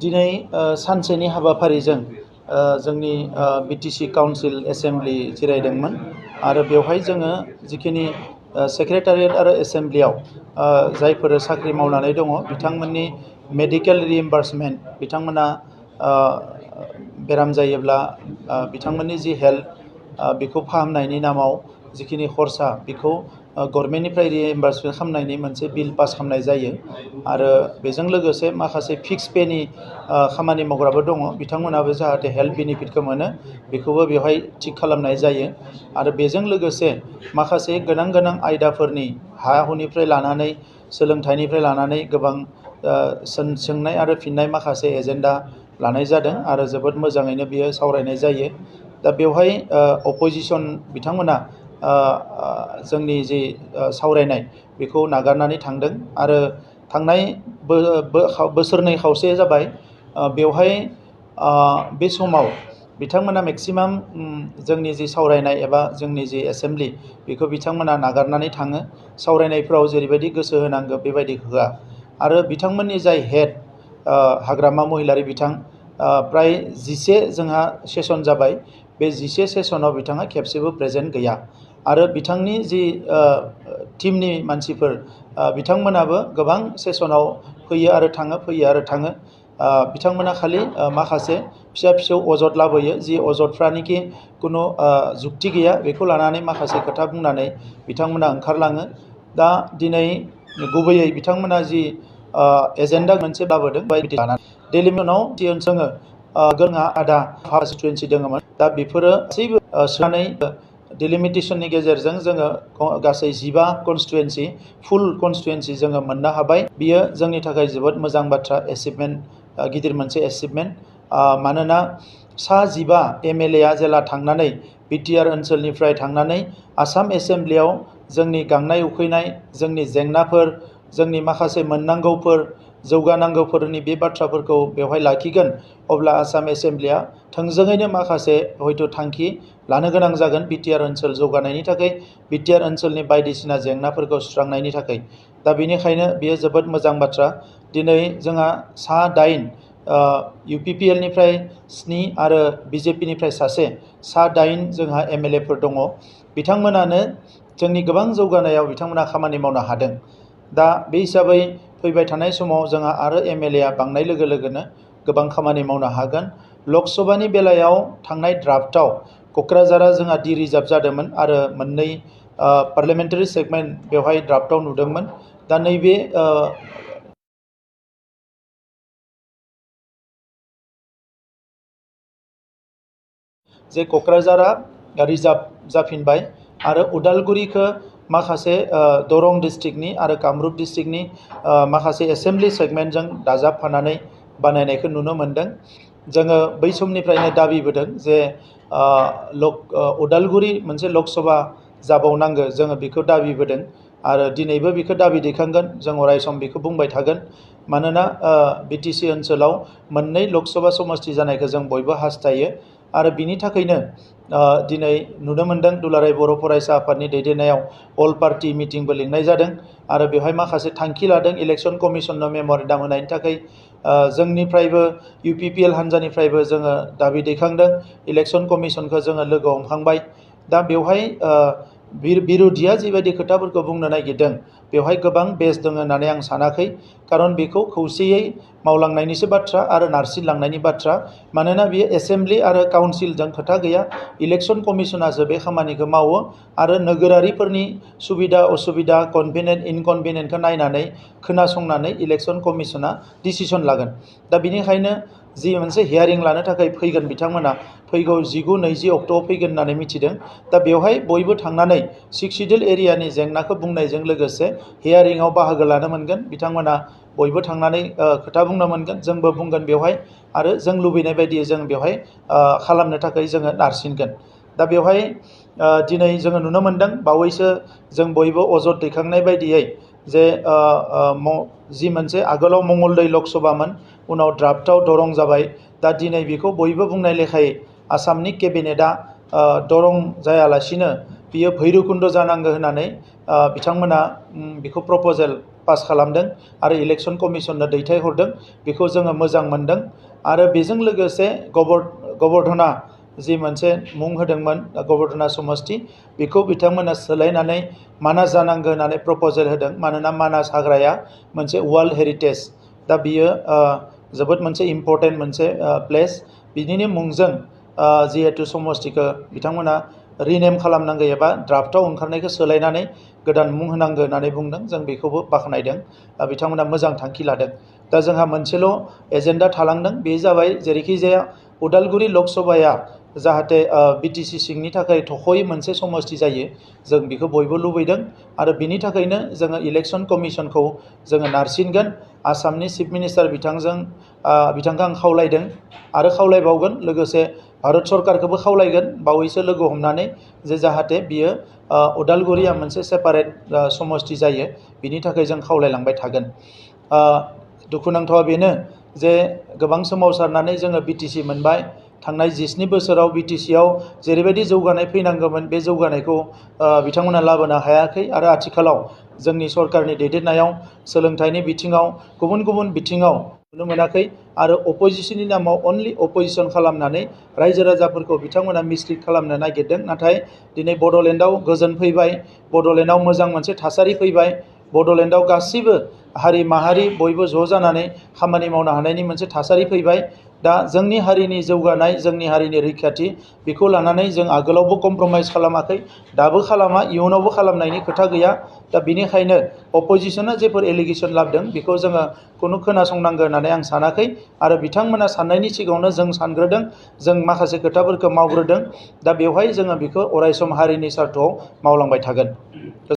दिनै सानसेनि हाबाफारिजों जोंनि बिटिसि काउन्सिल एसेम्बलि जिरायदोंमोन आरो बेवहाय जोङो जिखिनि सेक्रेटारियेट आरो एसेम्बलियाव जायफोर साख्रि मावनानै दङ बिथांमोननि मेडिकेल रिइम्बार्समेन्ट बिथांमोना बेराम जायोब्ला बिथांमोननि जि हेल्थ बेखौ फाहामनायनि नामाव जिखिनि खरसा बेखौ गभर्नमेन्टनिफ्राय रिइम्बार्समेन्ट खालामनायनि मोनसे बिल पास खालामनाय जायो आरो बेजों लोगोसे माखासे फिक्स पेनि खामानि मावग्राबो दङ बिथांमोनाबो जाहाथे हेल्थ बेनिफिटखौ मोनो बेखौबो बेवहाय थिग खालामनाय जायो आरो बेजों लोगोसे माखासे गोनां गोनां आयदाफोरनि हा हुनिफ्राय लानानै सोलोंथाइनिफ्राय लानानै गोबां सोंनाय आरो फिननाय माखासे एजेन्डा लानाय जादों आरो जोबोद मोजाङैनो बियो सावरायनाय जायो। दा बेवहाय अपोजिसन बिथांमोना जोंनि जि सावरायनाय बेखौ नागारनानै थांदों आरो थांनाय बोसोरनै खावसे जाबाय बेवहाय बे समाव बिथांमोना मेक्सिमाम जोंनि जि सावरायनाय एबा जोंनि जि एसेम्बलि बेखौ बिथांमोना नागारनानै थाङो सावरायनायफ्राव जेरैबायदि गोसो होनांगौ बेबायदि होआ आरो बिथांमोननि जाय हेड हाग्रामा महिलारि बिथां प्राय 11 जोंहा सेसन जाबाय बे 11 सेसनाव बिथाङा खेबसेबो प्रेजेन्ट गैया आरो बिथांनि जि टीमनि मानसिफोर बिथांमोनाबो गोबां सेसनाव फैयो आरो थाङो बिथांमोना खालि माखासे फिसा फिसौ अजद लाबोयो जि अजदफ्रानिखि कुनु जुक्ति गैया बेखौ लानानै माखासे खोथा बुंनानै बिथांमोना ओंखारलाङो। दा दिनै गुबैयै बिथांमोना जि एजेन्डा मोनसे लाबोदों बायदि लानानै डेलिमिटनाव जि ओनसोङो जोंहा आदा कन्स्टिटुवेन्सि दङमोन दा बेफोरो गासैबो सोनानै डिलिमिटेसननि गेजेरजों जोङो गासै 15 कन्स्टिटुवेन्सि फुल कन्स्टिटुवेन्सि जोङो मोननो हाबाय बियो जोंनि थाखाय जोबोद मोजां बाथ्रा एचिभमेन्ट गिदिर मोनसे एचिभमेन्ट मानोना सा 15 एमएलएआ जेला थांनानै बिटिआर ओनसोलनिफ्राय थांनानै आसाम एसेम्बलियाव जोंनि गांनाय उखैनाय जोंनि जेंनाफोर जोंनि माखासे मोननांगौफोर जौगानांगौफोरनि बे बाथ्राफोरखौ बेवहाय लाखिगोन अब्ला आसाम एसेम्बलिया थोंजोङैनो माखासे हयथ' थांखि लानो गोनां जागोन बिटिआर ओनसोल जौगानायनि थाखाय बिटिआर ओनसोलनि बायदिसिना जेंनाफोरखौ सुस्रांनायनि थाखाय दा बेनिखायनो बेयो जोबोद मोजां बाथ्रा। दिनै जोंहा सा 8 इउपिपिएलनिफ्राय 7 आरो बिजेपिनिफ्राय सासे सा 8 जोंहा एमएलएफोर दङ बिथांमोनानो जोंनि गोबां जौगानायाव बिथांमोना खामानि मावनो हादों। दा बे हिसाबै फैबाय थानाय समाव जोंहा आरो एमएलएआ बांनाय लोगो लोगोनो गोबां खामानि मावनो हागोन। लकसभानि बेलायाव थांनाय ड्राफ्टआव क'क्राझारा जोंहा डि रिजार्भ जादोंमोन आरो मोननै पार्लियामेन्टारि सेगमेन्ट बेवहाय ड्राफ्टआव नुदोंमोन। दा नैबे जे क'क्राझारा रिजार्भ जाफिनबाय आरो उदालगुरिखौ माखासे दरं डिस्ट्रिक्टनि आरो कामरुप डिस्ट्रिक्टनि माखासे एसेम्बलि सेगमेन्टजों दाजाबफानानै बानायनायखौ नुनो मोन्दों। जोङो बै समनिफ्रायनो दाबिबोदों जे उदालगुरि मोनसे लकसभा जाबावनांगौ जोङो बेखौ दाबिबोदों आरो दिनैबो बेखौ दाबि दैखांगोन जों अरायसम बेखौ बुंबाय थागोन मानोना बिटिसि ओनसोलाव मोननै लकसभा समस्ति जानायखौ जों बयबो हास्थायो आरो बिनि थाखायनो दिनै नुनो मोन्दों दुलाराय बर' फरायसा आफादनि दैदेननायाव अल पार्टी मिटिंबो लिंनाय जादों आरो बेवहाय माखासे थांखि लादों इलेक्सन कमिसननो मेम'रेन्डाम होनायनि थाखाय जोंनिफ्रायबो इउपिपिएल हान्जानिफ्रायबो जोङो दाबि दैखांदों इलेक्सन कमिसनखौ जोङो लोगो हमखांबाय। दा बेवहाय बिरोधिया जिबायदि खोथाफोरखौ बुंनो नागिरदों बेवहाय गोबां बेस दङ होननानै आं सानाखै खारन बेखौ खौसेयै मावलांनायनिसो बाथ्रा आरो नारसिनलांनायनि बाथ्रा मानोना बियो एसेम्बलि आरो काउन्सिलजों खोथा गैया इलेक्सन कमिसनासो बे खामानिखौ मावो आरो नोगोरारिफोरनि सुबिदा असुबिदा कनभिनियेन्ट इनकनभिनियेन्टखौ नायनानै खोनासंनानै इलेक्सन कमिसना डिसिसन लागोन। दा बेनिखायनो जि मोनसे हियारिं लानो थाखाय फैगोन बिथांमोना फैगौ 19-20 अक्ट'आव फैगोन होननानै मिथिदों। दा बेवहाय बयबो थांनानै 6 सिडिउल एरियानि जेंनाखौ बुंनायजों लोगोसे हियारिंआव बाहागो लानो मोनगोन बिथांमोना बयबो थांनानै खोथा बुंनो मोनगोन जोंबो बुंगोन बेवहाय आरो जों लुबैनाय बायदियै जों बेवहाय खालामनो थाखाय जोङो नारसिनगोन। दा बेवहाय दिनै जोङो नुनो मोन्दों बावैसो जों बयबो अजद दैखांनाय बायदियै जे जि मोनसे आगोलाव मंगलदै लकसभामोन उनाव ड्राफ्टआव दरं जाबाय दा दिनै बेखौ बयबो बुंनाय लेखायै आसामनि केबिनेटआ दरं जायालासिनो बियो भैरबकुन्द जानांगौ होननानै बिथांमोना बेखौ प्रप'जेल पास खालामदों आरो इलेक्सन कमिसननो दैथायहरदों बेखौ जोङो मोजां मोनदों। आरो बेजों लोगोसे गबर्धना जि मोनसे मुं होदोंमोन गबर्धना समस्ति बेखौ बिथांमोना सोलायनानै मानास जानांगौ होननानै प्रप'जेल होदों। मानोना मानास हाग्राया मोनसे वर्ल्ड हेरिटेज, दा बियो जोबोद मोनसे इम्परटेन्ट मोनसे प्लेस। बिनिनो मुंजों जिहेतु समस्तिखौ बिथांमोना रिनेम खालामनांगौ एबा ड्राफ्टआव ओंखारनायखौ सोलायनानै गोदान मुं होनांगौ होननानै बुंदों। जों बेखौबो बाख्नायदों। बिथांमोना मोजां थांखि लादों। दा जोंहा मोनसेल' एजेन्डा थालांदों, बे जाबाय जेरैखि जाया उदालगुरि लकसभाया जाहाथे बिटिसि सिंनि थाखाय थख'यै मोनसे समस्ति जायो, जों बेखौ बयबो लुबैदों। आरो बिनि थाखायनो जोङो इलेक्सन कमिसनखौ जोङो नारसिनगोन। आसामनि चिफ मिनिस्टार बिथांखौ आं खावलायदों आरो खावलायबावगोन, लोगोसे भारत सरकारखौबो खावलायगोन बावैसो लोगो हमनानै जे जाहाथे बियो उदालगुरिया मोनसे सेपारेट समस्ति जायो, बिनि थाखाय जों खावलायलांबाय थागोन। दुखुनांथावा बेनो जे गोबां सोमावसारनानै जोङो बिटिसि मोनबाय। थांनाय 17 बोसोराव बिटिसिआव जेरैबायदि जौगानाय फैनांगौमोन बे जौगानायखौ बिथांमोना लाबोनो हायाखै। आरो आथिखालाव जोंनि सरकारनि दैदेननायाव सोलोंथाइनि बिथिङाव गुबुन गुबुन बिथिङाव नुनो मोनाखै। आरो अपोजिशननि नामाव अनलि अपोजिशन खालामनानै रायजो राजाफोरखौ बिथांमोना मिसलिड खालामनो नागिरदों। नाथाय दिनै बड'लेण्डआव गोजोन फैबाय, बड'लेण्डआव मोजां मोनसे थासारि फैबाय, बड'लेण्डआव गासिबो हारि माहारि बयबो ज' जानानै खामानि मावनो हानायनि मोनसे थासारि फैबाय। दा जोंनि हारिनि जौगानाय, जोंनि हारिनि रैखाथि बेखौ लानानै जों आगोलावबो कमप्रमाइज खालामाखै, दाबो खालामा, इयुनावबो खालामनायनि खोथा गैया। दा बेनिखायनो अपोजिशना जेफोर एलिगेसन लाबोदों बेखौ जोङो खुनु खोनासंनांगौ होननानै आं सानाखै। आरो बिथांमोना साननायनि सिगाङावनो जों सानग्रोदों, जों माखासे खोथाफोरखौ मावग्रोदों। दा बेवहाय जोङो बेखौ अरायसम हारिनि सार्थआव मावलांबाय थागोन।